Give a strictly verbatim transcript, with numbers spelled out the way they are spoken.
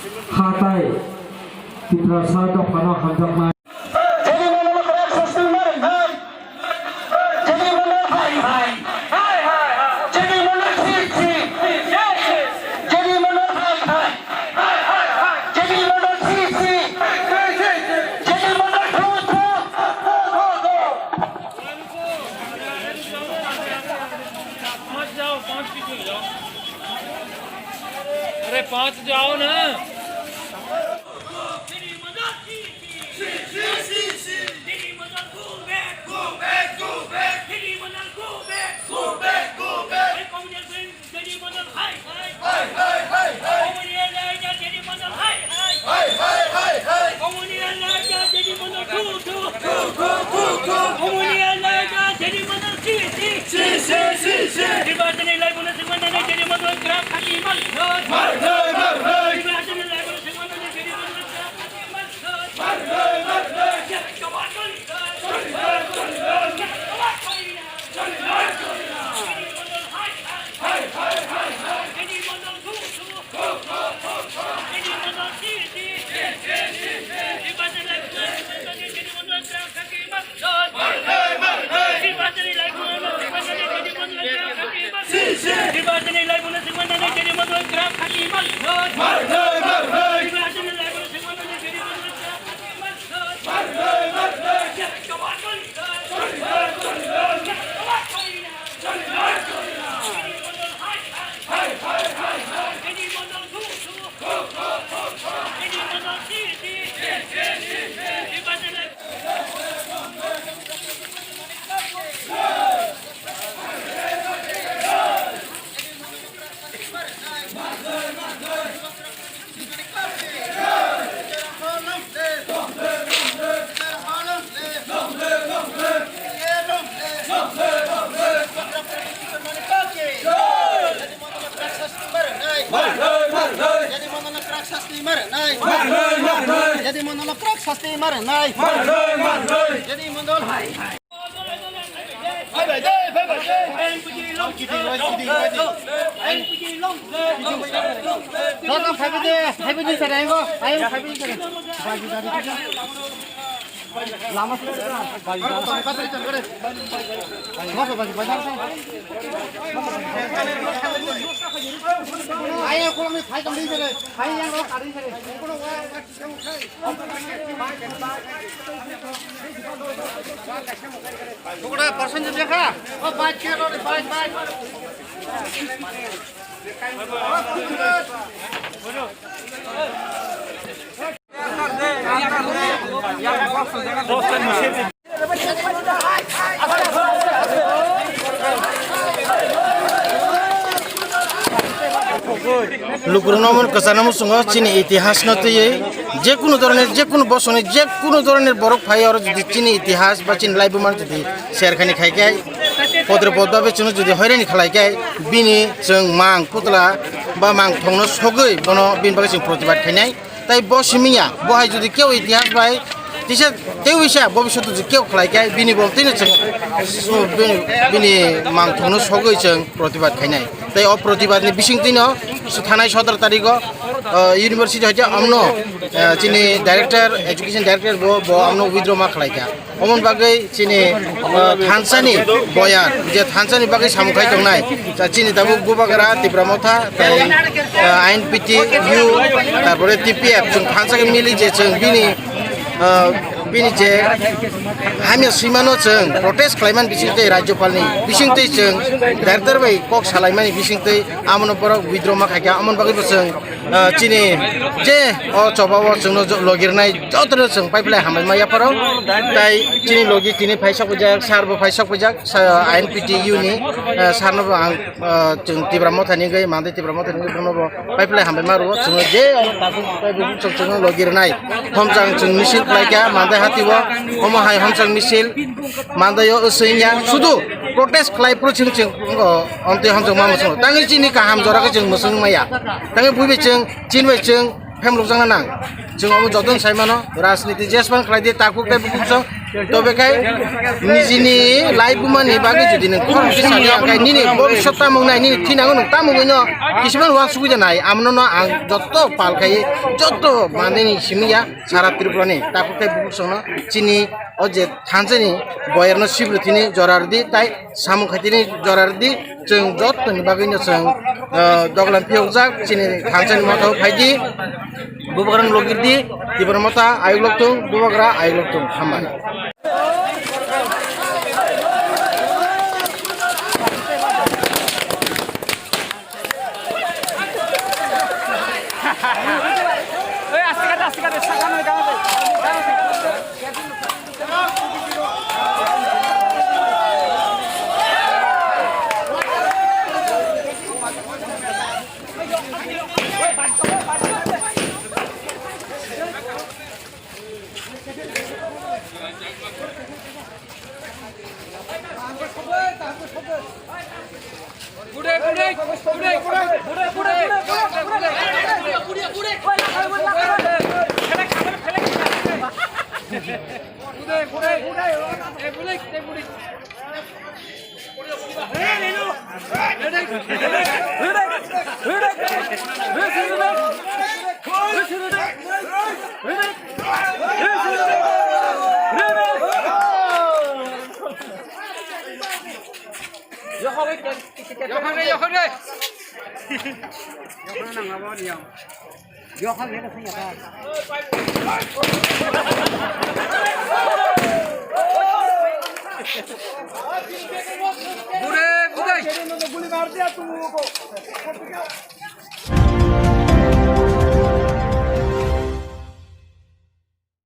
Hatai Tiprasa dophano hamjaknai. पाँच जाओ, पाँच पीछे हो जाओ। अरे पाँच जाओ ना। Jadi mono krak sasti marinai. Jadi mono krak sasti marinai. Jadi mono krak sasti marinai. Jadi mono hai. Joto phaibai de, phaibai de sir, ayung phaibai de sir. Lama sir, lama sir, lama sir. Ayung kolom ni phai tong di sir, phai yang lo kari sir. Bukra percent je dekha. O bike ke ro, bike, bike. Lukurokno omo kwchana muchungo chini itihasno twiwi, jekunu dhoroner, jekunu bosongni jekunu dhoroner borok phai oro jodi chini itihas ba chini laibuma jodi serkhani khai khe, podre podba be chwngno jodi hoirani khlai khe, bini chwng mang putla ba mang thongno sogwi bono bini bagwi chwng protibad khainai. Tai bo simi ya, bo hai jodi keu itihas bai tisa tei wisa bobiswt jodi keu khlai khe bini bo tini chwng bini, bini mangthokno sogwi chwng protibad khainai. Tai o protibad ni bising tino thanai sotoro tarikh o, ah, university hoite amno, ah, chini director, education director bo, bo amno withdraw ma khlai kha. Omon bagwi chini, ah, thansani boyar, je thansani bagwi samung khai tongnai, ta chini tabuk Bubagra, Tipra Motha, tai, ah, I N P T U, tarpore T P F, chwng thansa khe mili je chwng bini, ah, bini je hamya swimano chwng protest khlaiman bising tei Rajyapalni bising tei chwng director bai kok salaimani bising tei amono borok withdraw ma khaikha, amon bagwi bo chwng ah, chini je o choba o chwngno jo-, logirnai jotono chwng paiphlai hambai ma yapharo. Tai chini logi tini phaisok phaijak, sir bo phaisok phaijak, sa-, I N P T U ni, ah, sir no bo ang, ah, chwng Tipra Motha ni gwi, Mandai Tipra Motha ni gwi bono bo paiphlai hambai ma rwo. Chwngno je o tabuk paiphlai chwng chwngno logirnai. Homchang chwng misil khlaikha, Mandai hati o, omo hai homchang misil. Mandaio wswingya sudu protest khlai phuru chwng chwng, o, omtwi hamjakma mwswngo. Tangwi chini kaham jora khe chwng mwswng maya. Tangwi buibai chwng, chini bai chwng, phemlukjakna nang. Chwng omo jotono sai mano, rajniti jespan khlai di, takhuk tei bukhuk chwng, Tobe khai nijini life bumani bagwi jodi nwng khoroksa sadi ang khai nini bobiswt tamung nai, nini thinango nwng tamungwi no kisimano uansugwi da nai, amono no ang joto pal khai joto manini simi ya sara Tripura ni takhuk tei bukhuk songno chini o je thansani boyarno sibruthini jora rwdi tai samung khaitini jora rwdi. Chwng jottoni bagwino chwng, ah, doglam phiyokjak chini thansani motha o phaidi, bubagrano logirdi, Tipra motha ayuk lokthung, bubagra ayuk lokthung, hambai. Yokhorre, yokhorre. Bure, budai.